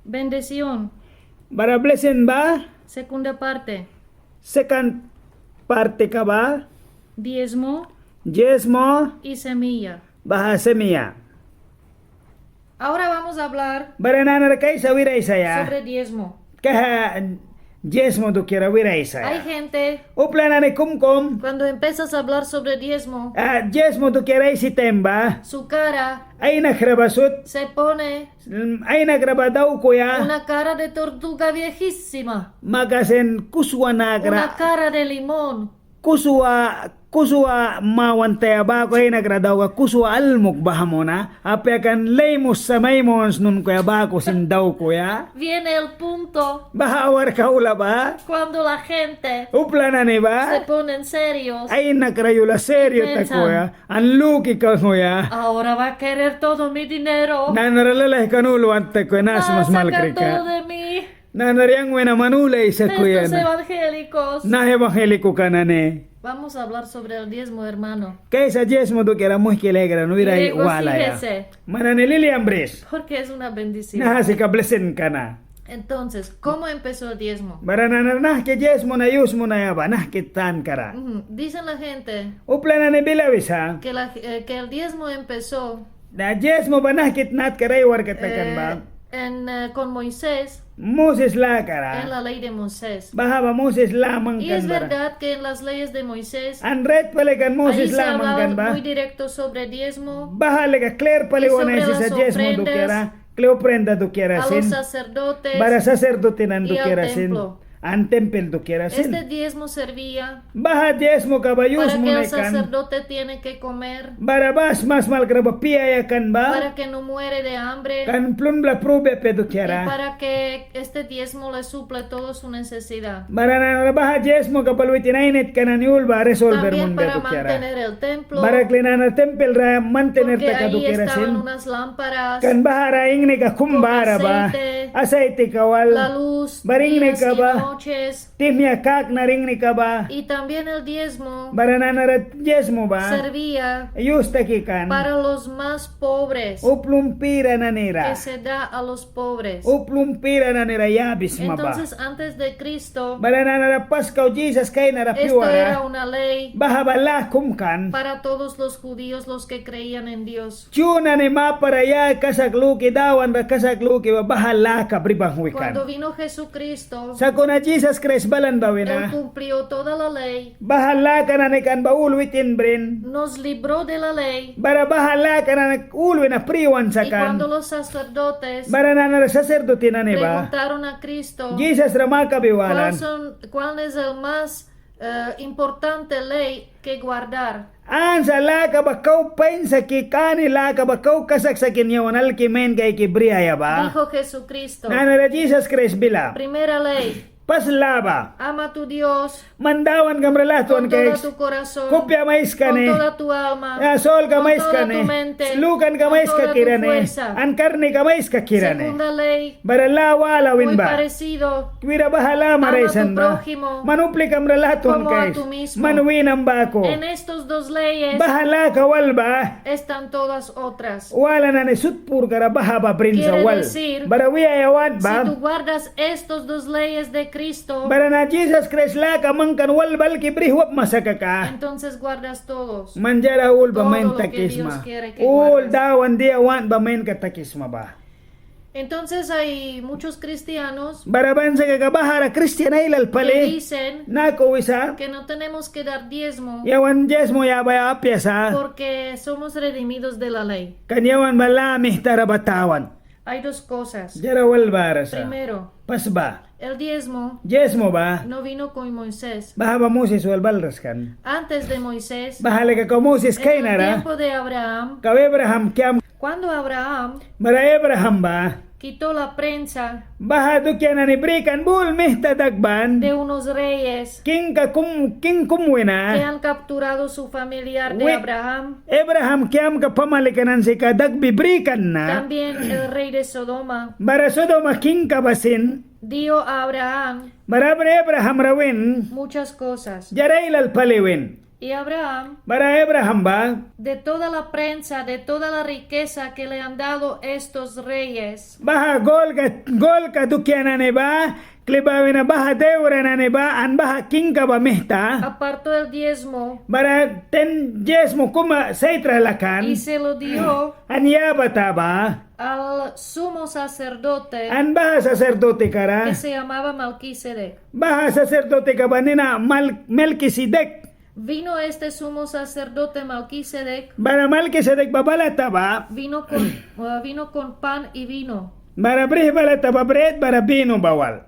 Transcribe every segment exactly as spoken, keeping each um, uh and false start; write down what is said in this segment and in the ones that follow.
Bendición. Bara blesin ba. Segunda parte. Second partika ba. Diezmo. Diezmo. Y semilla. Baha semilla. Ahora vamos a hablar. Bara nanara kaisa wira aisaia. Sobre diezmo. Kaha diezmo dukiara wira aisaia. Hay gente. Upla nani kum kum. Cuando empiezas a hablar sobre diezmo. Ah, diezmo dukiara aisi taim ba. Su cara. Ai nakra ba sut. Se pone. Mm, ai nakra ba daukuya. Una cara de tortuga viejísima. Makasin kuswa nakra. Una cara de limón. Kuswa, kuswa mawan taya baku ai nakra daukaia, kuswa almuk bahamuna. Apia kan laimus sa mai muns nunkuya baku sin daukuya. Viene el punto. Baha awarka aula ba. Cuando la gente. Upla nani ba. Se ponen serios. Ai nakra yula serio takuya. An luki kan huya. Ahora va a querer todo mi dinero. Nanara lalah kan ul want takuya, naha sma smalkrika. Va a sacar todo de mí. Nanara yang wina man ul aisakuya. Estos evangélicos. Naha evangélico ka nani. Vamos a hablar sobre el diezmo, hermano. Kaisa diezmo dukiara muihki laikra nani wira walaia. Regocíjese. Man nani liliam bris. Porque es una bendición. Naha sika blesinka na. Entonces, ¿cómo empezó el diezmo? Bara nanara nahki diezmo na yus munaia ba, nahki tankara. Ujú. Dicen la gente. Upla nani bila wisa. Que la, eh, que el diezmo empezó. Na diezmo ba nahki natkara ai warka takan ba. Eh, en, eh, con Moisés. Moses lakara. En la ley de Moisés. Baha ba Moses la mangkan bara. Y es verdad que en las leyes de Moisés. An rait pali kan Moses la mangkan ba. Ahí se hablaba muy directo sobre diezmo. Baha lika klir pali wan aisisa diezmo dukiara. Y sobre las ofrendas. Kli ofrenda dukiara sin. A los sacerdotes. Bara sacerdote nani dukiara sin. Y al templo. An tempel dukiara sin. Este diezmo servía. Baha diezmoka ba yus munaia kan. Para que el sacerdote tiene que comer. Bara ba smasmalkra ba piaia kan ba. Para que no muere de hambre. Kan plun bla prubia apia dukiara. Y para que este diezmo le suple todo su necesidad. Bara nanara baha diezmoka ba witin ai nitka nani ul ba resolver munbia dukiara. También para mantener el templo. Bara kli nanara tempel ra mantener taka dukiara sin. Porque ahí estaban unas lámparas. Kan bahara ingnika kum bara ba. Con aceite. Aseitika wal. La luz. Bara ingnika ba. Días y noches. Tihmia kakna ra ingnika ba. Y también el diezmo. Bara nanara diezmo ba. Servía. Yus taki kan. Para los más pobres. Uplum pira nani ra. Que se da a los pobres. Uplum pira nani ra yabisma ba. Entonces, antes de Cristo, bara nanara pas kau Jisas kainara pyuara. Esto era una ley. Baha ba la kum kan. Para todos los judíos, los que creían en Dios. Ju nani mapara ya kasak luki, Dawan ra kasak luki ba baha laka bri banghwi kan. Cuando vino Jesucristo, sakuna Jisas Kraist balan ba wina. Él cumplió toda la ley. Baha laka nani kan ba ul witin brin. Nos libró de la ley. Bara baha laka nani ul wina pri wan sakan. Y cuando los sacerdotes, bara nanara sacerdote nani ba, preguntaron a Cristo, Jisas ra makabi walan. ¿Cuál son, cuál es el más, eh, importante ley que guardar? Ansa laka ba kau pain sa ki, ani laka ba kau kasak sa ki, yawan alki main kaiki briaia ba. Dijo Jesucristo. Nanara Jisas Kraist bila. Primera ley. Pas la ba. Ama tu Dios. Man Dawankam ra latwan kaiks. Con todo tu corazón. Kupiam aiska ni. Con toda tu alma. Solkam aiska ni. Con toda tu mente. Lukankam aiskakira ni. Con toda tu fuerza. An karnikam aiskakira ni. Segunda ley. Bara la wala win ba. Muy parecido. Wira baha lamara aisan ba. Ama tu prójimo. Man uplikam ra latwan kaiks. Como a tu mismo. Man winam baku. En estos dos leyes. Baha laka wal ba. Están todas otras. Wala nani sut purkara baha ba brin sa wal. Quiere decir, bara wiaia want ba. Si tú guardas estos dos leyes de Cristo, bara na Jisas Kraist laka mangkan wal ba alki brih wapma sa kaka. Entonces guardas todos. Man diara ul ba main takisma. Todo lo que Dios quiere que guardes. Ul Dawan dia want ba mainka takisma ba. Entonces hay muchos cristianos, bara ban sa kaka bahara kristian ailal pali, que dicen, naku wisa, que no tenemos que dar diezmo, yawan diezmo yabaia apia sa, porque somos redimidos de la ley. Kan yawan ba la mihtara ba tawan. Hay dos cosas. Diara wal bara sa. Primero, pas ba. El diezmo, diezmo ba, no vino con Moisés. Baha ba Moses wal balras kan. Antes de Moisés, baha lika kau Moses kainara. En el tiempo de Abraham, kau Ebraham kiamka. Cuando Abraham, bara Ebraham ba, quitó la prensa, baha dukia nani brikan ba ul mihta dakban, de unos reyes, kingka kum, king kum wina, que han capturado su familiar de Abraham, Ebraham kiamka pamalika nani sika dakbi brikan na. También el rey de Sodoma, bara Sodoma kingka ba sin, dio a Abraham, bara Abra-, Ebraham ra win, muchas cosas, diara ailal pali win. Y Abraham, bara Abraham ba, de toda la prensa, de toda la riqueza que le han dado estos reyes, baha golka, golka dukia nani ba, kli ba wina baha daura nani ba, an baha kingka ba mita, apartó el diezmo, bara ten diezmo kum saitra lakan, y se lo dio, an yabata ba, al sumo sacerdote, an baha sacerdoteka ra, que se llamaba Melquisedec. Baha sacerdoteka ba nina Mal-, Melquisedec. Vino este sumo sacerdote Melquisedec. Bara Melquisedec ba balata ba. Vino con, uh, vino con pan y vino. Bara brih balata ba brit bara vino ba wal.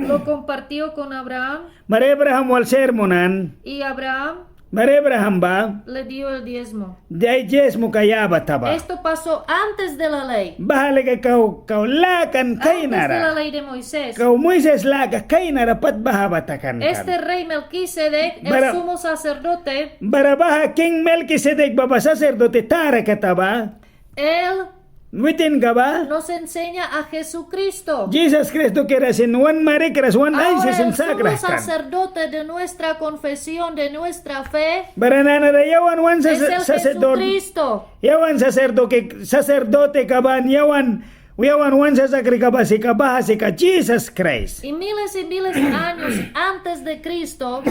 Lo compartió con Abraham. Bara Abraham wal sir munan. Y Abraham, bara Abraham ba, le dio el diezmo. Ai diezmoka yabata ba. Esto pasó antes de la ley. Baha lika kau, kau lâ kan kainara. Antes de la ley de Moisés. Kau Moisés lâka kainara pat baha ba takan kan. Este rey Melquisedec, el sumo sacerdote, bara, bara baha king Melquisedec ba, ba sacerdote tara kata ba. Él, witinka ba, nos enseña a Jesucristo. Jisas Kraist dukiara sin wan marikras, wan aisi sin sakras kan. Ahora el sumo sacerdote de nuestra confesión, de nuestra fe, bara nanara yawan wan sace-, es el sacerdote. Jesucristo. Yawan sacerdote, sacerdoteka ba, yawan, yawan wan sasakrika ba sika baha sika Jisas Kraist. Y miles y miles años antes de Cristo,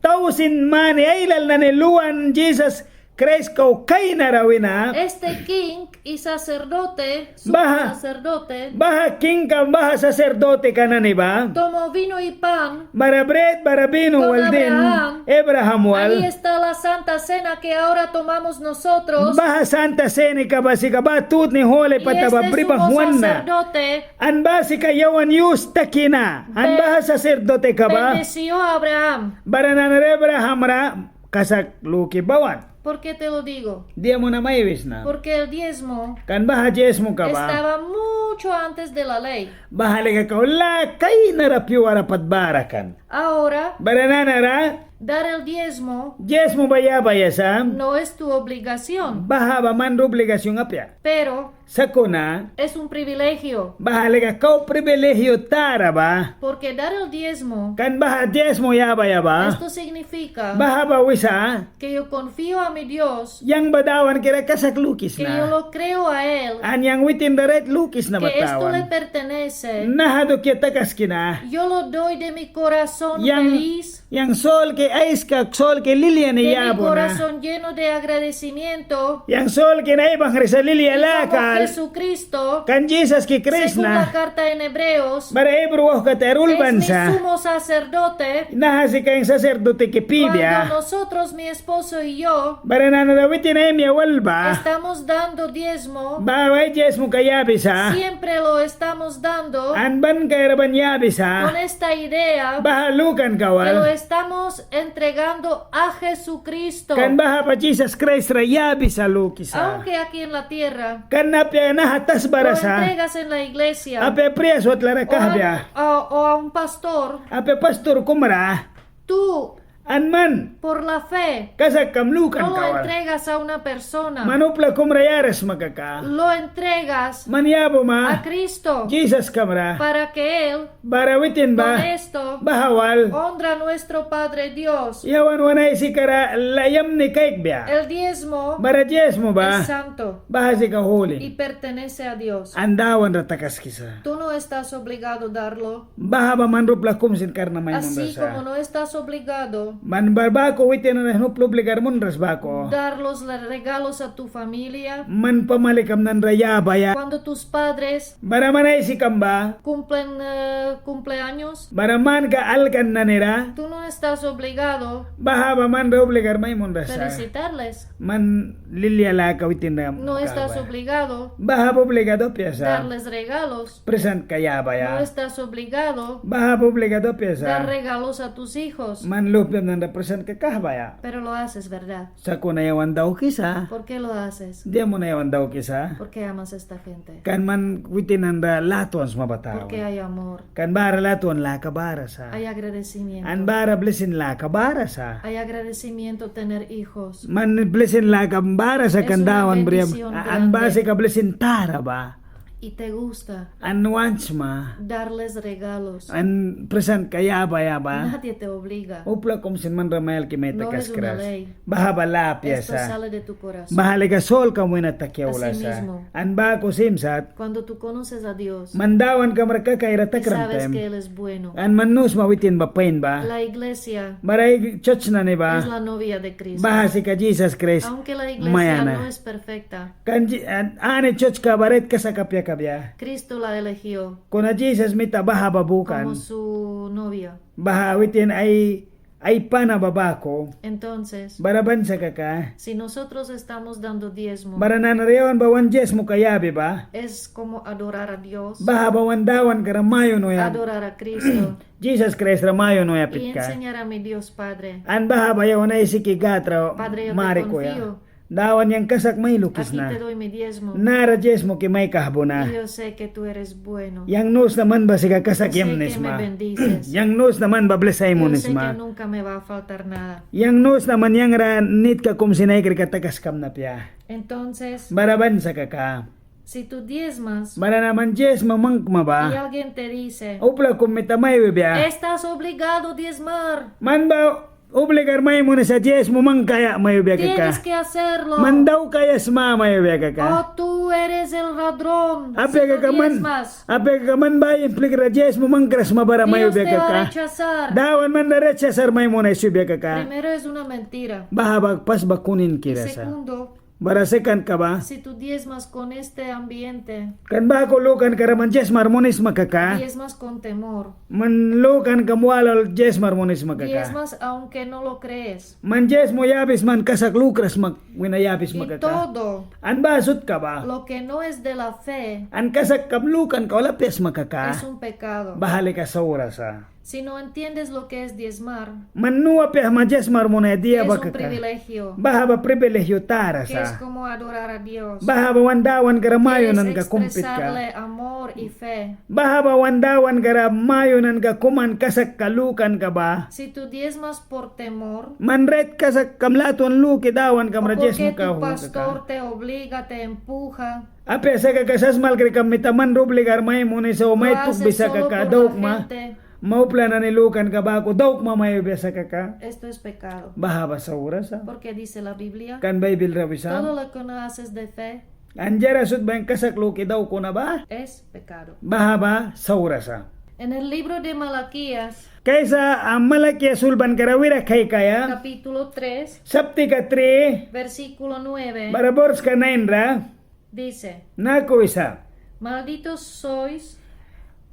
tausin mani ailal nani luan Jisas Kraist kau kainara wina. Este king y sacerdote, sumo sacerdote, baha, baha kingka, baha sacerdoteka nani ba, tomó vino y pan, bara brit bara vino wal din, con Abraham. Abraham wal. Ahí está la Santa Cena que ahora tomamos nosotros. Baha Santa Cenaka ba sika baha tutni holi pata ba bribahwan na. Y este sumo sacerdote, an baha sika yawan yus taki na. An baha sacerdoteka ba, bendició a Abraham. Bara nanara Abraham ra kasak luki bawan. ¿Por qué te lo digo? Dia muna mai wisna. Porque el diezmo, kan baha diezmoka ba, estaba mucho antes de la ley. Baha lika kau lâ kainara piuara pat bara kan. Ahora, bara nanara, dar el diezmo, diezmo ba yabaia sa, no es tu obligación. Baha ba man ra obligación apia. Pero, sakuna, es un privilegio. Baha lika kau privilegio tara ba. Porque dar el diezmo, kan baha diezmo yabaia ba, esto significa, baha ba wisa, que yo confío a mi Dios, yang ba Dawankira kasak lukisna. Que yo lo creo a él, an yang witin ra rait lukisna ba tawan. Que esto le pertenece. Naha dukia takaskina. Yo lo doy de mi corazón feliz. Yang, yang solki aiska, solki lilia ni yabuna. De mi corazón lleno de agradecimiento. Yang solki na ai banghwisa lilia laka. Y como Jesucristo, kan Jisaski Kraist na, según la carta en Hebreos, bara Hebru wauhkataya ra ulban sa, es mi sumo sacerdote. Naha sika yang sacerdoteki pibia. Cuando nosotros, mi esposo y yo, bara nanara witin ai maia wal ba, estamos dando diezmo, baha ai diezmoka yabisa. Siempre lo estamos dando. An ban kaiara ban yabisa. Con esta idea, baha lukanka wal, que lo estamos entregando a Jesucristo. Kan baha ba Jisas Kraist ra yabisa lukisa. Aunque aquí en la tierra, kan apia naha tasbara sa, lo entregas en la iglesia, apia prias watlara kahbia, o a, o, o a un pastor, apia pastor kum ra. Tú, an man, por la fe, kasakkam lukanka wal, no lo entregas a una persona. Man upla kum ra yaras sma kaka. Lo entregas, man yabuma, a Cristo, Jisaskam ra. Para que él, bara witin ba, con esto, baha wal, honra a nuestro Padre Dios. Yawan wan Aisika ra la yamni kaikbia. El diezmo, bara diezmo ba, es santo, baha sika huli, y pertenece a Dios. An Dawan ra takaskisa. Tú no estás obligado darlo. Baha ba man ra upla kum sin karna mai munras sa. Así como no estás obligado, man bara baku witin nani upla obligar munras baku, dar los regalos a tu familia, man pamalikam nani ra yabaia. Cuando tus padres, bara man aisikam ba, cumplen, eh, cumpleaños, bara manka alkan nani ra, tú no estás obligado, baha ba man ra obligar mai munras sa, felicitarles. Man lilia laka witin ra kahbaia. No estás obligado, baha ba obligado apia sa, darles regalos. Prisantka yabaia. No estás obligado, baha ba obligado apia sa, dar regalos a tus hijos. Man luhpiam nani ra prisantka kahbaia. Pero lo haces, ¿verdad? Sakuna yawan daukisa. ¿Por qué lo haces? Dia muna yawan daukisa. Porque amas a esta gente. Kan man witin nani ra latwan sma ba tawan. Porque hay amor. Kan bara latwan laka bara sa. Hay agradecimiento. An bara blisin laka bara sa. Hay agradecimiento tener hijos. Man blisin laka bara sa kan Dawan briam. Es una bendición grande. An ba sika blisin tara ba. Y te gusta. An want sma. Darles regalos. An prisantka yabaia ba. Nadie te obliga. Upla kum sin man ra mai alki mai takaskras. No es una ley. Baha ba lâ apia sa. Esto sale de tu corazón. Baha lika solkam wina taki aula sa. Asimismo. An baku sim sat. Cuando tú conoces a Dios. Man Dawankam ra kakaira takram taim. Y sabes que Él es bueno. An man nu sma witin ba pain ba. La iglesia. Bara ai serts nani ba. Es la novia de Cristo. Baha sika Jisas Kraist maia na. Aunque la iglesia no es perfecta. Kan ji-, an-, ani sertska ba rait kasak apia kabia. Cristo la eligió. Kuna Jisas mita baha ba bukan. Como su novia. Baha witin ai, ai pana ba baku. Entonces, bara ban sa kaka. Si nosotros estamos dando diezmo, bara nanara yawan ba wan diezmoka yabi ba. Es como adorar a Dios. Baha ba wan Dawanka ra mayunuya. Adorar a Cristo. Jisas Kraist ra mayunuya pitka. Y enseñar a mi Dios Padre. An baha ba yawan Aisiki Gâd ra marikuya. Padre, yo te confío. Dawan, yang kasak mai lukisna. Aquí te doy mi diezmo. Nara diezmoki mai kahbuna. Y yo sé que tú eres bueno. Yang nu sna man ba sika kasak yamni sma. Yo sé que me bendices. Yang nu sna man ba blis ai munisma. Yo sé que nunca me va a faltar nada. Yang nu sna man yang ra nitka kum sin aikrika takaskamna apia. Entonces, bara ban sa kaka. Si tú diezmas, bara na man diezmo mangkma ba. Y alguien te dice, upla kum mita mai wibia. Estás obligado a diezmar. Man ba obligar mai munisa diezmo mangkaia mai wibia kaka. Tienes que hacerlo. Man daukaia sma mai wibia kaka. Oh, tú eres el ladrón. Apia kaka man, si no diezmas, apia kaka man ba ai implikra diezmo mangkras sma bara mai wibia kaka. Dios te va a rechazar. Dawan man ra rechazar mai munaisa wibia kaka. Primero es una mentira. Baha ba pas ba kuninkira sa. Y segundo, bara sekanka ba. Si tú diezmas con este ambiente. Kan baku lukanka ra man diezmar munisma kaka. Diezmas con temor. Man lukankam wal wal diezmar munisma kaka. Diezmas aunque no lo crees. Man diezmo yabisma an kasak lukras sma wina yabisma kaka. Y todo. An baha sutka ba. Lo que no es de la fe. An kasakkam lukanka wal apia sma kaka. Es un pecado. Baha lika saura sa. Si no entiendes lo que es diezmar, man nu apia sma diezmar munaia dia ba kaka. Es un privilegio. Baha ba privilegio tara sa. Que es como adorar a Dios. Baha ba wan Dawanka ra mayunanka kum pitka. Que es expresarle amor y fe. Baha ba wan Dawanka ra mayunanka kum an kasakka lukanka ba. Si tú diezmas por temor, man rait kasakkam latwan luki Dawankam ra diezmoka, o porque tu pastor te obliga, te empuja, apia sa kaka sasmalkrikam mita man ra obligar mai munisa o mai tukbisa kaka daukma. Lo haces solo por la gente. Man upla nani lukanka baku daukma mai wibia sa kaka. Esto es pecado. Baha ba saura sa. Porque dice la Biblia, kan Baibil ra wisa. Todo lo que no haces de fe. An diara sut ba yang kasak luki daukuna ba. Es pecado. Baha ba saura sa. En el libro de Malaquías. Kaisa, ah, Malakias ulbanka ra wira kaikaia. Capítulo tres. Saptika tri. Versículo nueve. Bara borska nain ra. Dice, naku wisa. Malditos sois.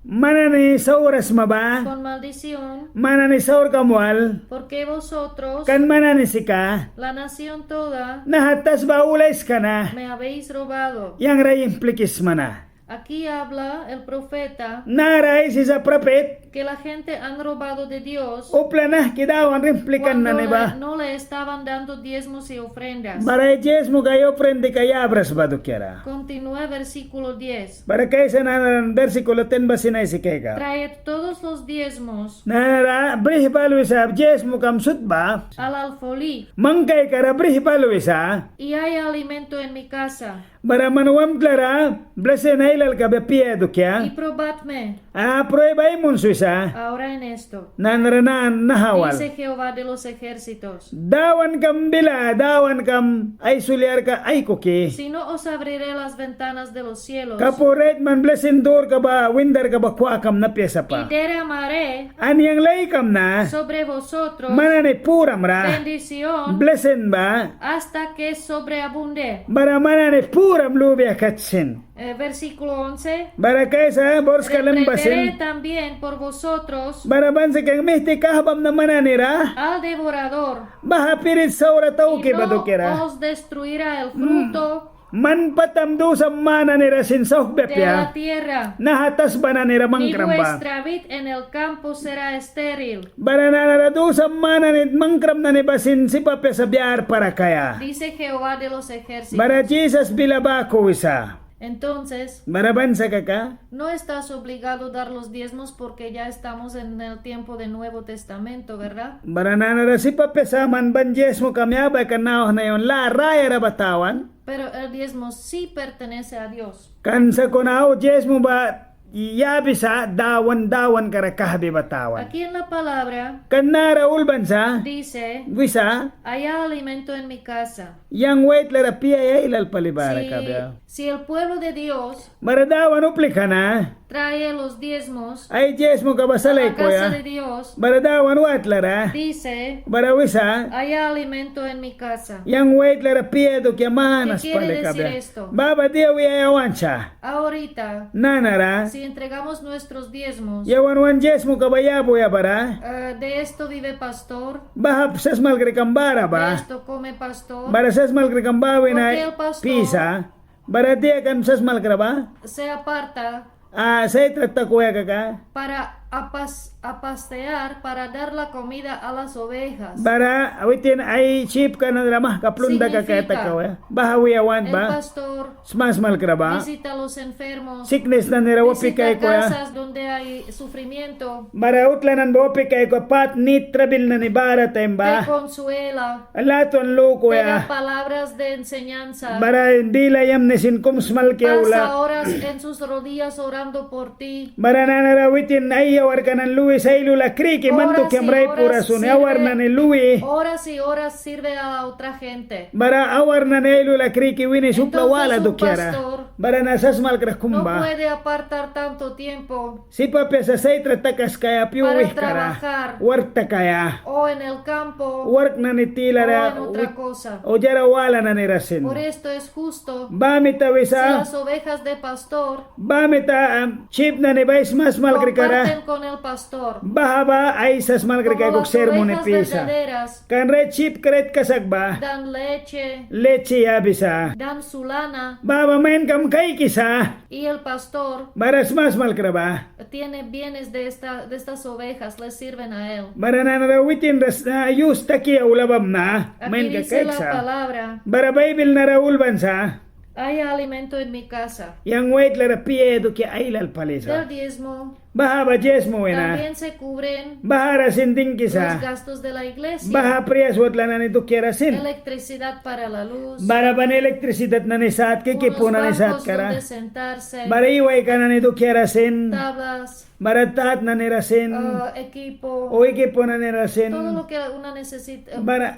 Man nani saura sma ba. Con maldición. Man nani saurkam wal. Porque vosotros, kan man nani sika, la nación toda, naha tasba aula aiska na, me habéis robado. Yang ra implikisma na. Aquí habla el profeta. Nara aisisa prapit. Que la gente han robado de Dios. Upla nahki Dawan ra implikan nani ba. Cuando le, no le estaban dando diezmos y ofrendas. Bara ai diezmoka ai ofrendika yabras ba dukiara. Continúa versículo diez. Bara kaisa nanara versículo ten ba sin aisi kaikaia. Traed todos los diezmos. Nanara brih bal wisa diezmokam sut ba. Al alfolí. Mangkaikara brih bal wisa. Y haya alimento en mi casa. Bara man wamtla ra blisin ailal kabia piaia dukia. Y probadme. Ah, prueba ai muns wisa. Ahora en esto. Nanara na, naha wal. Dice Jehová de los ejércitos. Dawankam bila, Dawankam ai sulyarka aikuki. Si no os abriré las ventanas de los cielos. Kapu rait man blisin durka ba, windarka ba kwakamna apia sapa. Y derramaré. An yang laikamna. Sobre vosotros. Man nani puram ra. Bendición. Blisin ba. Hasta que sobreabunde. Bara man nani puram lubia kat sin. Eh, versículo once. Bara kaisa, borska eleven ba sin. Reprenderé también por vosotros. Bara ban sa kaka mihti kahbamna man nani ra. Al devorador. Baha spirit saura tauki ba dukiara. Y no os destruirá el fruto. Man patam dusam man nani ra sin sauhkbia apia. De la tierra. Naha tasba nani ra mangkram ba. Ni vuestra vid en el campo será estéril. Bara nanara dusam man nani mangkram nani ba sin sip apia sa biarpara kaia. Dice Jehová de los ejércitos. Bara Jisas bila baku wisa. Entonces, bara ban sa kaka, no estás obligado a dar los diezmos porque ya estamos en el tiempo de Nuevo Testamento, ¿verdad? Bara nanara sip apia sa man ban diezmokam yabaia kan, naiwa naiwa lâ rayara ba tawan. Pero el diezmo sí pertenece a Dios. Kan sakuna au diezmo ba yabisa Dawan, Dawankara kahbi ba tawan. Aquí en la palabra, kan nara ulban sa, dice, wisa, haya alimento en mi casa. Yang waitlara piaia ailal pali bara kabia. Si el pueblo de Dios, bara Dawan uplika na, trae los diezmos, ai diezmoka ba salaikoia, a la casa de Dios, bara Dawan watlara, dice, bara wisa, haya alimento en mi casa. Yang waitlara piaia dukia manas pali kabia. ¿Qué quiere decir esto? Baha ba dia wiaia want sa. Ahorita, nanara, si entregamos nuestros diezmos, yawan wan diezmoka ba yabuya bara, eh, de esto vive pastor, baha sasmalkrikam bara ba, de esto come pastor, bara sasmalkrikam baha wina pisa. Porque el pastor, bara dia kan sasmalkra ba, se aparta, ah, saitra takuya kaka, para apas-, apastear, para dar la comida a las ovejas. Bara witin ai syipka nanira mahka plun dakaia takaia. Significa, baha wiaia want ba, el pastor smasmalkra ba, visita los enfermos, siknis nanira wapi kaikuya. Visita casas donde hay sufrimiento. Bara utla nani ba wapi kaikuya, pât nit trabil nani bara taim ba. Te consuela. Latwan lukuya. Te da palabras de enseñanza. Bara bila yamni sin kum smalki aula. Pasa horas en sus rodillas orando por ti. Bara nanara witin ai awarka nani lui sa, ai lula kriki man dukiamra ai pura suni, awar nani lui. Horas y horas sirve a la otra gente. Bara awar nani ai lula kriki winis upla wala dukiara. Entonces un pastor, bara na sasmalkra kum ba, no puede apartar tanto tiempo. Sip apia sa saitra takaskaia pyu wihkara. Para trabajar. Wark takaia. O en el campo. Wark nani tilara. O en otra cosa. O diara wala nanira sin. Por esto es justo. Baha mita wisa. Si las ovejas de pastor. Baha mita, am, syip nani ba ai smasmalkrikara. Comparten con el pastor. Baha ba ai sasmalkrika aikuki sir muni pisa. Como las ovejas verdaderas. Kan rait syip krait kasak ba. Dan leche. Lechi yabisa. Dan su lana. Baha ba mainkam kaikisa. Y el pastor. Bara smasmalkra ba. Tiene bienes de esta, de estas ovejas, le sirven a él. Bara nanara witinra s-, ah, yus taki aula bamna. Aquí dice la palabra. Bara Baibil nara ulban sa. Hay alimento en mi casa. Yang waitlara piaia dukia ailal pali sa. Del diezmo. Baha ba diezmo wina. También se cubren. Bahara sin dingkisa. Los gastos de la iglesia. Baha prias watla nani dukiara sin. Electricidad para la luz. Bara ban electricidad nani satka, equipo nani satkara. Unos bancos donde sentarse. Bara iwaika nani dukiara sin. Tablas. Bara tat nanira sin. Ah, equipo. O equipo nanira sin. Todo lo que una necesita. Bara.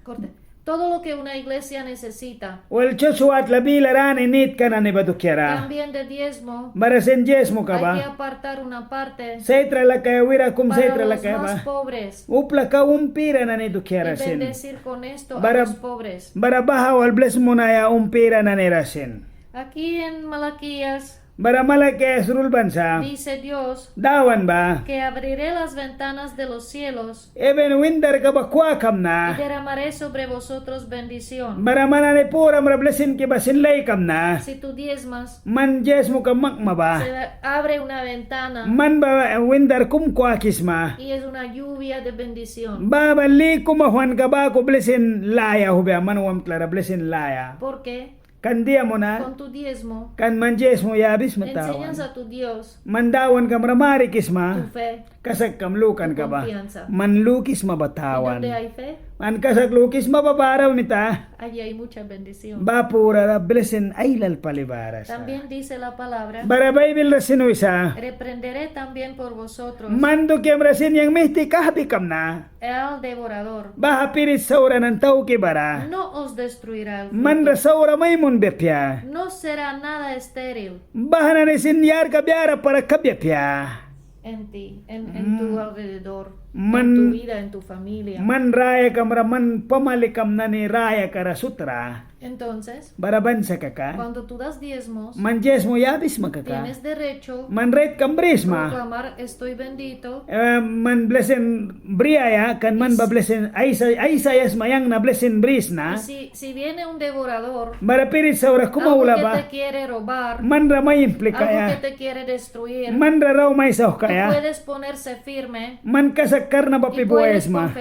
Corte. Todo lo que una iglesia necesita. Wel, serts watla bilara ani nitka nani ba dukiara. También de diezmo. Bara sin diezmoka ba. Hay que apartar una parte. Saitra lakaia wira kum saitra lakaia ba. Para los más pobres. Upla kau umpira nani dukiara sin. Y bendecir con esto a los pobres. Bara baha wal blis munaia umpira nanira sin. Aquí en Malaquías. Bara Malakias ra ulban sa. Dice Dios. Dawan ba. Que abriré las ventanas de los cielos. Heven windarka ba kwakamna. Y derramaré sobre vosotros bendición. Bara man nani puramra blisinki ba sin laikamna. Si tú diezmas. Man diezmoka makma ba. Se abre una ventana. Man ba windar kum kwakisma. Y es una lluvia de bendición. Baha ba li kum auhwanka baku blisin laya auhbia, man wamtlara blisin laya. ¿Por qué? Kan dia muna. Con tu diezmo. Kan man diezmo yabisma tawan. Enseñas a tu Dios. Man Dawankam ra marikisma. Tu fe. Kasakkam lukanka ba. Tu confianza. Man lukisma ba tawan. Y donde hay fe. Man kasak lukisma ba bara mita. Allí hay mucha bendición. Baha purara blisin ailal pali bara sa. También dice la palabra. Bara Baibil ra sin wisa. Reprenderé también por vosotros. Man dukiamra sin yang mihti kahbi kamna. El devorador. Baha spirit saura nani tauki bara. No os destruirá el fruto. Man ra saura mai munbia apia. No será nada estéril. Baha nani sin yarka biara para kabia apia. En ti, en, en tu alrededor, en tu vida, en tu familia. Man rayakam ra, man pamalikam nani rayaka ra sutra. Entonces, bara ban sa kaka. Cuando tú das diezmos, man diezmo yabisma kaka. Tienes derecho. Man raitkam brisma. Proclamar, estoy bendito. Eh, man blisin briaia, kan man ba blisin aisa, aisaia sma yang na blisin brisna. Y si, si viene un devorador, bara spirit saura kum aula ba. Algo que te quiere robar. Man ra mai implikaia. Algo que te quiere destruir. Man ra rau mai sauhkaia. Tú puedes ponerse firme. Man kasak karna ba pi buaisma.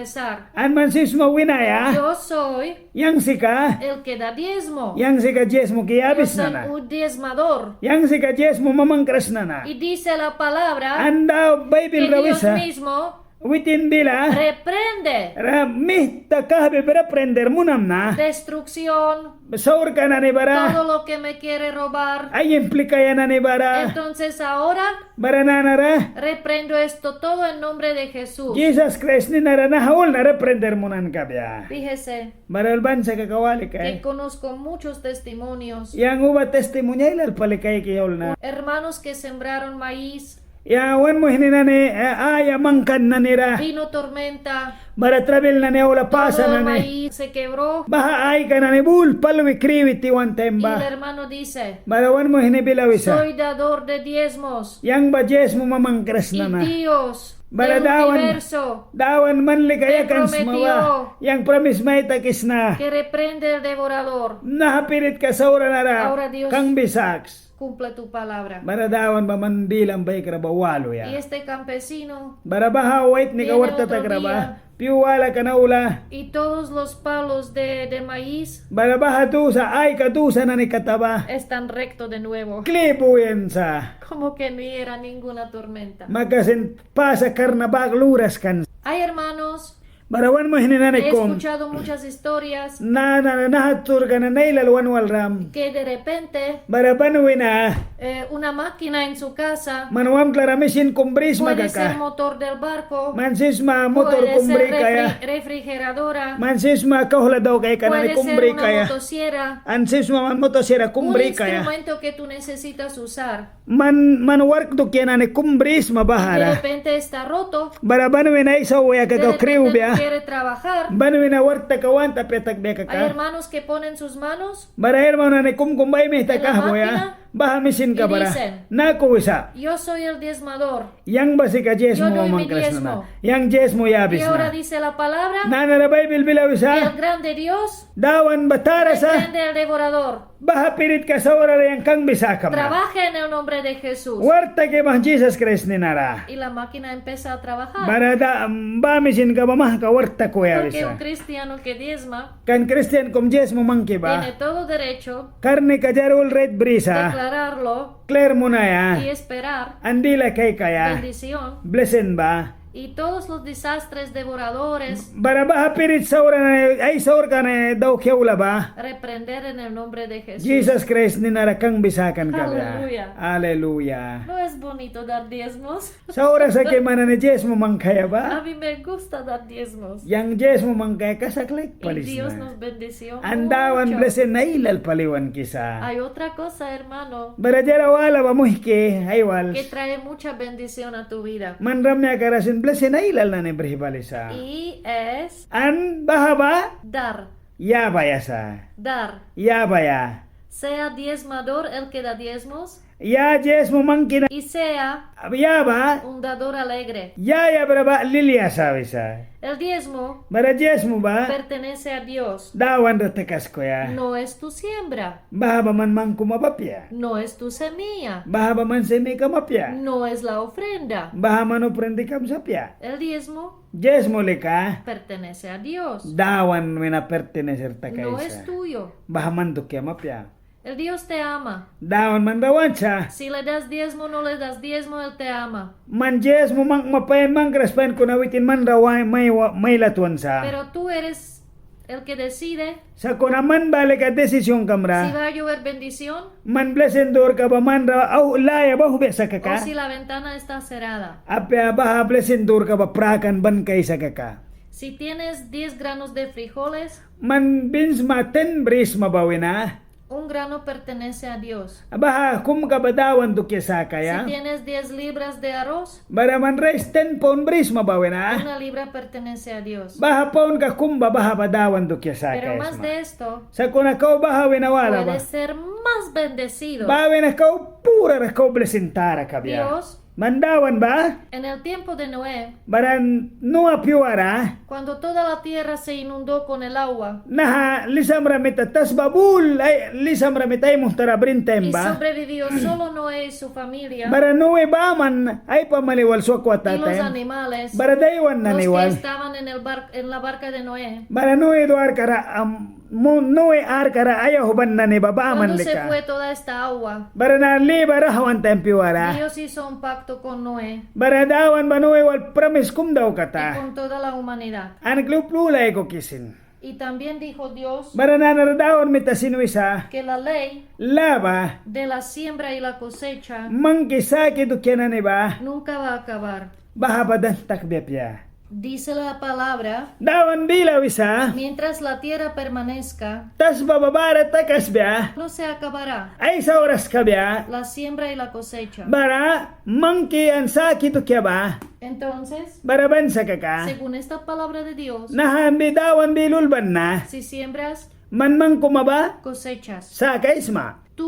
An man sip sma winaia. Yo soy. Yang sika. El que da diezmo. Yang sika diezmo ki yabisna na. Yo soy un diezmador. Yang sika diezmo mamangkras na na. Y dice la palabra. An da Baibil ra wisa. Que Dios mismo. Witin bila. Reprende. Ra mihta kahbi ba reprender munamna. Destrucción. Saurka nani bara. Todo lo que me quiere robar. Ai implikaia nani bara. Entonces ahora. Bara nanara. Reprendo esto todo en nombre de Jesús. Jisas Kraist nina ra naha ul na reprender munan kabia. Fíjese. Bara ul ban sa kaka wali kai. Que conozco muchos testimonios. Yang uba testimonio ailal pali kaiki ul na. Hermanos que sembraron maíz. Ya wan muihni nani, eh, aya mangkan nani ra. Vino tormenta. Bara trabil nani aula pasa nani. Todo el maíz se quebró. Baha aika nani bul palwi kriwi tiwan taim ba. Y el hermano dice, bara wan muihni bila wisa. Soy dador de diezmos. Yang ba diezmo mamangkras na na. Y Dios del universo me prometió. Bara Dawan, Dawan man lika yakan sma ba. Yang pramis mai takisna. Que reprende el devorador. Naha piritka saura nara. Ahora Dios. Kangbi saks. Cumple tu palabra. Bara Dawan ba man bilam baikra ba waluya. Y este campesino. Bara baha waitnika warkka takra ba. Viene otro día. Pyu wala kan aula. Y todos los palos de, de maíz. Bara baha dusa, aika dusa nani kata ba. Están recto de nuevo. Kli buin sa. Como que ni era ninguna tormenta. Maka sin pasa karna bak luras kan. Hay hermanos. Bara wan muihni nani kum. He escuchado muchas historias. Nanara naha sturka nani ailal wan walram. Que de repente. Bara ban wina. Eh, una máquina en su casa. Man wamtla ra misin kum brisma kaka. Puede ser motor del barco. Man sip sma motor kum brikaia. Puede ser refri-, refrigeradora. Man sip sma kauhla daukaika nani kum brikaia. Puede ser una motosierra. An sip sma man motosierra kum brikaia. Un instrumento que tú necesitas usar. Man, man wark dukia nani kum brisma bahara. Y de repente está roto. Bara ban wina ai sauya kaka kriwbia. De repente no quiere trabajar. Ban wina wark taka want apia takbia kaka. Hay hermanos que ponen sus manos. Bara hermano nani kum kum ba ai mihta kahbuya. En la máquina. Baha misinka bara. Y dicen, naku wisa. Yo soy el diezmador. Yang ba sika diezmo mamangkras na na. Yo doy mi diezmo. Yang diezmo yabisna. Y ahora dice la palabra. Nanara Baibil bila wisa. El grande Dios. Dawan ba tara sa. Reprende al devorador. Baha piritka saura ra yang kangbi sakamna. Trabaje en el nombre de Jesús. Wark taki ba Jisas Kraist nina ra. Y la máquina empieza a trabajar. Bara da, ba misinka ba mahka wark takuya wisa. Porque un cristiano que diezma. Kan kristian kum diezmo mangki ba. Tiene todo derecho. Karnika diara ul rait brisa. Declararlo. Klir munaia. Y esperar. An bila kaikaia. Bendición. Blisin ba. Y todos los desastres devoradores. Bara baha pirit saura nani, ai saurka nani dauki aula ba. Reprender en el nombre de Jesús. Jisas Kraist nina ra kangbi sakan kabia. Aleluya. Aleluya. ¿No es bonito dar diezmos? Saura sa ki man nani diezmo mangkaia ba. A mí me gusta dar diezmos. Yang diezmo mangkaia kasak laik pali sna. Y Dios nos bendició mucho. An Dawan blisin ailal pali wankisa. Hay otra cosa, hermano. Bara diara wala ba muihki, ai wals. Que trae mucha bendición a tu vida. Man rayakam ra sin blisin ailal nani brih balisa. Y es. An baha ba. Dar. Yabaia sa. Dar. Yabaia. Sea diezmador el que da diezmos. Ya diezmo mangki na. Y sea. Ya ba. Un dador alegre. Ya yabra ba lilia sa wisa. El diezmo. Bara diezmo ba. Pertenece a Dios. Dawan ra takaskuya. No es tu siembra. Baha ba man mangkuma ba apia. No es tu semilla. Baha ba man semikam apia. No es la ofrenda. Baha man ofrendikam sa apia. El diezmo. Diezmo lika. Pertenece a Dios. Dawan wina pertenecer takaisa. No es tuyo. Baha man dukiam apia. El Dios te ama. Dawan man ra want sa. Si le das diezmo, no le das diezmo, él te ama. Man diezmo mangkma pain, mangkras pain, kuna witin man ra wa-, mai wa-, mai latwan sa. Pero tú eres el que decide. Sakuna man ba lika decisionkam ra. Si va a llover bendición. Man blisin durka ba man ra au-, laya ba auhbia sa kaka. O si la ventana está cerrada. Apia baha blisin durka ba prakan ban kaisa kaka. Si tienes diez granos de frijoles. Man bins ma ten brisma ba wina. Un grano pertenece a Dios. Baha kumka ba Dawan dukia sakaia. Si tienes diez libras de arroz. Bara man rais ten paun brisma ba wina. Una libra pertenece a Dios. Baha paunka kum ba baha ba Dawan dukia sakaia sma. Pero más de esto, sakuna kau baha wina wala ba. Puedes ser más bendecido. Baha wina kau purara kau blisin tara kabia. Dios Man Dawan ba. En el tiempo de Noé. Bara Noa piuara. Cuando toda la tierra se inundó con el agua. Naha lisamra mita tasba bul, ai, lisamra mita ai munhtara brin taim ba. Y sobrevivió solo Noé y su familia. Bara Noé baman ai pamali wal swakwa ta taim. Y los animales. Bara daiwan nani wal. Los que estaban en el bar-, en la barca de Noé. Bara Noé duarkara, am, Noé arkara ai auhban nani ba baman lika. Cuando se fue toda esta agua. Bara na li ba rahwan taim piuara. Dios hizo un pacto con Noé. Bara Dawan ba Noé wal pramis kum daukata. Y con toda la humanidad. An kli upla ul aikuki sin. Y también dijo Dios. Bara nanara Dawan mita sin wisa. Que la ley. Lâ ba. De la siembra y la cosecha. Mangki saki dukia nani ba. Nunca va a acabar. Baha ba dan takbia apia. Dice la palabra. Dawan bila wisa. Mientras la tierra permanezca. Tasba ba bara takaskbia. No se acabará. Ai sauras kabia. La siembra y la cosecha. Bara mangki an saki dukia ba. Entonces. Bara ban sa kaka. Según esta palabra de Dios. Naha bi Dawan bila ulban na. Si siembras. Man mangkuma ba. Cosechas. Sakaisma. Tu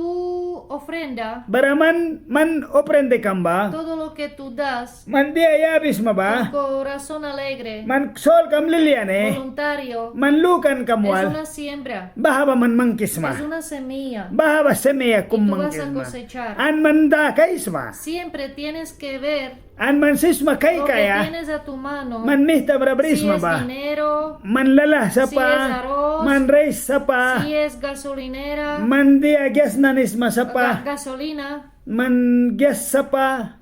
ofrenda. Bara man, man ofrendikam ba. Todo lo que tú das. Man dia yabisma ba. Con corazón alegre. Man solkam lilia ni. Voluntario. Man lukankam wal. Es una siembra. Baha ba man mangkisma. Es una semilla. Baha ba semilla kum mangkisma. Y tú vas a cosechar. An man dakaisma. Siempre tienes que ver An man sip sma kaikaia. Lo que tienes a tu mano. Man mihtamra brisma ba. Si es dinero, man lalah sapa, si es arroz, man rais sapa, si es gasolinera, man dia gas nani sma sapa, ga-, gasolina, man gas sapa.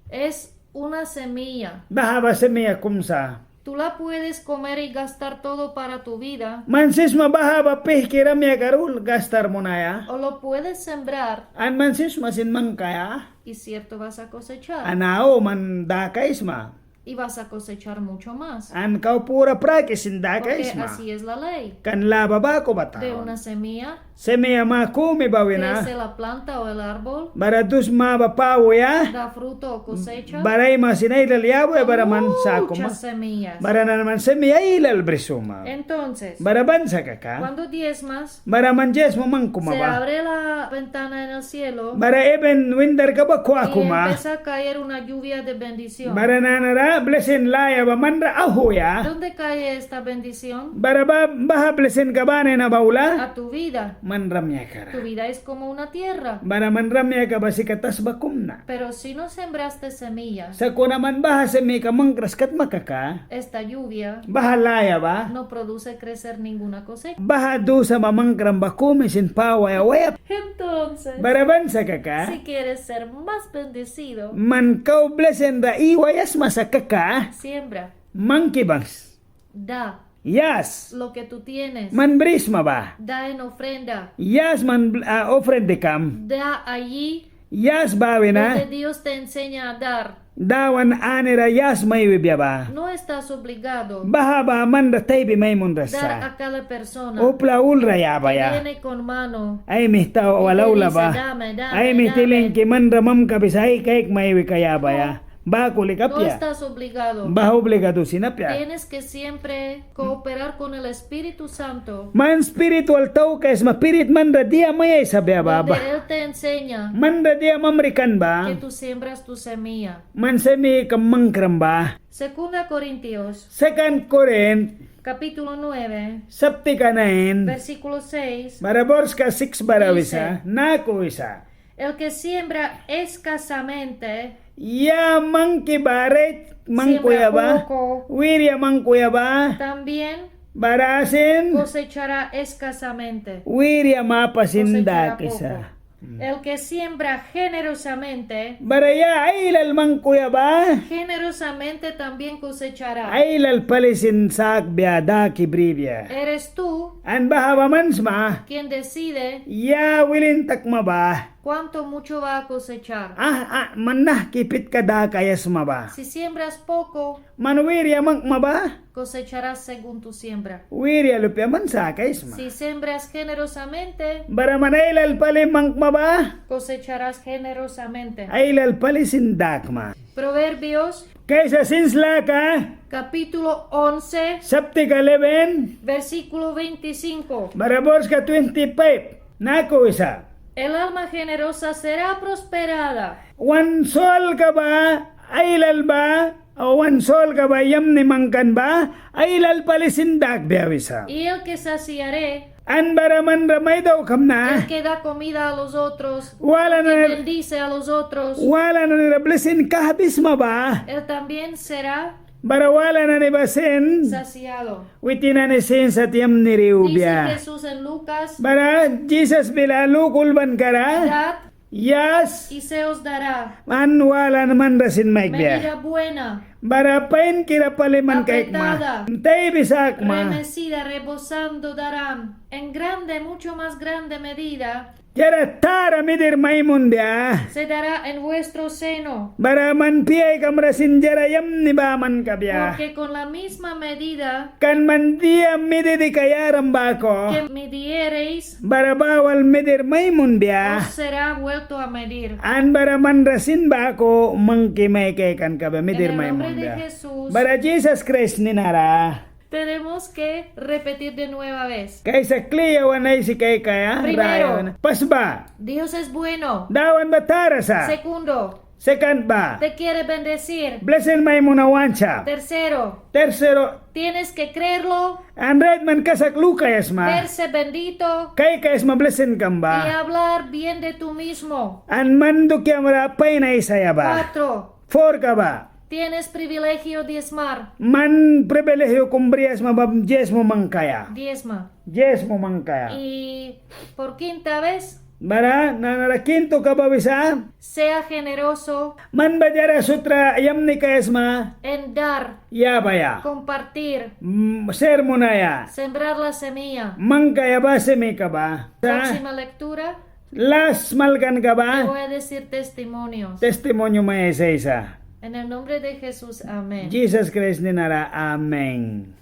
Es una semilla. Baha ba semilla kum sa. Tú la puedes comer y gastar todo para tu vida. Man sip sma baha ba pihki rayakam ra ul gastar munaia. O lo puedes sembrar. An man sip sma sin mangkaia. Y cierto vas a cosechar. An au man dakaisma. Y vas a cosechar mucho más. An kau pura praki sin dakaisma. Porque así es la ley. Kan lâ ba baku ba ta. De una semilla. Semilla ma kumi ba wina. Crece la planta o el árbol. Bara dus ma ba pawaia. Da fruto o cosecha. Bara ai ma sin ailal yabaia bara man sakuma. Muchas semillas. Bara nana man semilla ailal brisma. Entonces. Bara ban sa kaka. Cuando diezmas. Bara man diezmo mangkuma ba. Se abre la ventana en el cielo. Bara heven windarka ba kwakuma. Y empieza a caer una lluvia de bendición. Bara nanara blisin laya ba manra auhwaia. ¿Dónde cae esta bendición? Bara ba, baha blisinka ba nina ba aula. A tu vida. Man rayakam ra. Tu vida es como una tierra. Bara man rayaka ba sika tasba kum na. Pero si no sembraste semilla. Sakuna man baha semillaka mangkras kat ma kaka. Esta lluvia. Baha laya ba. No produce crecer ninguna cosecha. Baha dusa ba mangkram ba kumi sin pawaia waia. Entonces, bara ban sa kaka. Si quieres ser más bendecido, man kau blisinra iwaia sma sa kaka. Siembra. Mangki bangks. Da. Yas. Lo que tú tienes. Man brisma ba. Da en ofrenda. Yas man bl-, ah, ofrendikam. Da allí. Yas ba wina. Donde Dios te enseña a dar. Dawan anira yas mai wibia ba. No estás obligado. Baha ba manra taibi mai munras sa. Dar a cada persona. Upla ulra yabaia. Que viene con mano. Ai mihta wal aula ba. Y te dice, "Dame, dame, dame." Ai mihta lingki manra mamkabisa ai kaik mai wika yabaia. No. Baku lika apia. No estás obligado. Baha obligado sin apia. Tienes que siempre cooperar con el Espíritu Santo. Man Spirit wal taukaisma, Spirit manra dia mai aisabia ba. Donde Él te enseña. Manra dia mamrikan ba. Que tú siembras tu semilla. Man semillakam mangkram ba. Segunda Corintios. Second Corinth. Capítulo nueve. Saptika nain. Versículo seis. Bara borska siks bara wisa. Dice, naku wisa. El que siembra escasamente. Ya mangki ba rait mangkuya ba. Siembra poco. Wiria mangkuya ba. También. Bara sin. Cosechará escasamente. Wiria mapa sin dakisa. Cosechará poco. Mm. El que siembra generosamente. Bara ya ailal mangkuya ba. Generosamente también cosechará. Ailal pali sin sakbia daki bribia. Eres tú. An baha ba man sma. Quien decide. Ya wilin takma ba. Cuánto mucho va a cosechar. Ah, ah, man nahki pitka dakaia sma ba. Si siembras poco. Man wiria mangkma ba. Cosecharás según tu siembra. Wiria lupia man sakaisma. Si siembras generosamente. Bara man ailal pali mangkma ba. Cosecharás generosamente. Ailal pali sin dakma. Proverbios. Kaisa Sins Laka. Capítulo once. Saptika eleven. Versículo veinticinco. Bara borska twenty-five. Naku wisa. El alma generosa será prosperada. Wan solka ba ailal ba, o wan solka ba yamni mangkan ba ailal pali sin dakbia wisa. Y el que saciare, an bara man ra mai daukamna, el que da comida a los otros, wala nani, el que bendice a los otros, wala nani ra blisin kahbisma ba, él también será, bara wala nani ba sin saciado. Witin nani sin sat yamni ra iwbia. Dice Jesús en Lucas, bara Jisas bila Luk ulbanka ra, dad, yas, y se os dará, an wala nani man ra sin maikbia. Medida buena, bara painkira pali man kaikma. Apretada, taibi sakma. Remecida, rebosando darán. En grande, mucho más grande medida, diara tara midir mai munbia, se dará en vuestro seno, bara man piaikamra sin diara yamni ba man kabia. Porque con la misma medida, kan man dia mididika yaram baku, que midiereis, bara ba wal midir mai munbia, os será vuelto a medir. An bara man ra sin baku mangki mai kaikan kabia, midir mai munbia. En el nombre de Jesús, bara Jisas Kraist nina ra. Tenemos que repetir de nueva vez. Kaisa kli yawan aisi kaikaia. Primero, raya wina. Pas ba, Dios es bueno. Dawan ba tara sa. Segundo, sekand ba, te quiere bendecir. Blisin mai munaia want sa. Tercero, tercero, tienes que creerlo. An rait man kasak lukaia sma. Verse bendito. Kaikaia sma blisinkam ba. Y hablar bien de tú mismo. An man dukiamra pain aisaia ba. Cuatro, forka ba, tienes privilegio diezmar. Man privilegio kum briaia sma ba diezmo mangkaia. Diezma. Diezmo mangkaia. Y por quinta vez, bara nanara kintuka ba wisa, sea generoso. Man ba diara sutra yamni kaia sma. En dar. Yabaia. Compartir. Mm, ser munaia. Sembrar la semilla. Mangkaia ba simika ba. Próxima lectura. Las smalkanka ba. Te voy a decir testimonios. Testimonio mai aisaisa. En el nombre de Jesús, amén. Jisas Kraist nina ra, amen.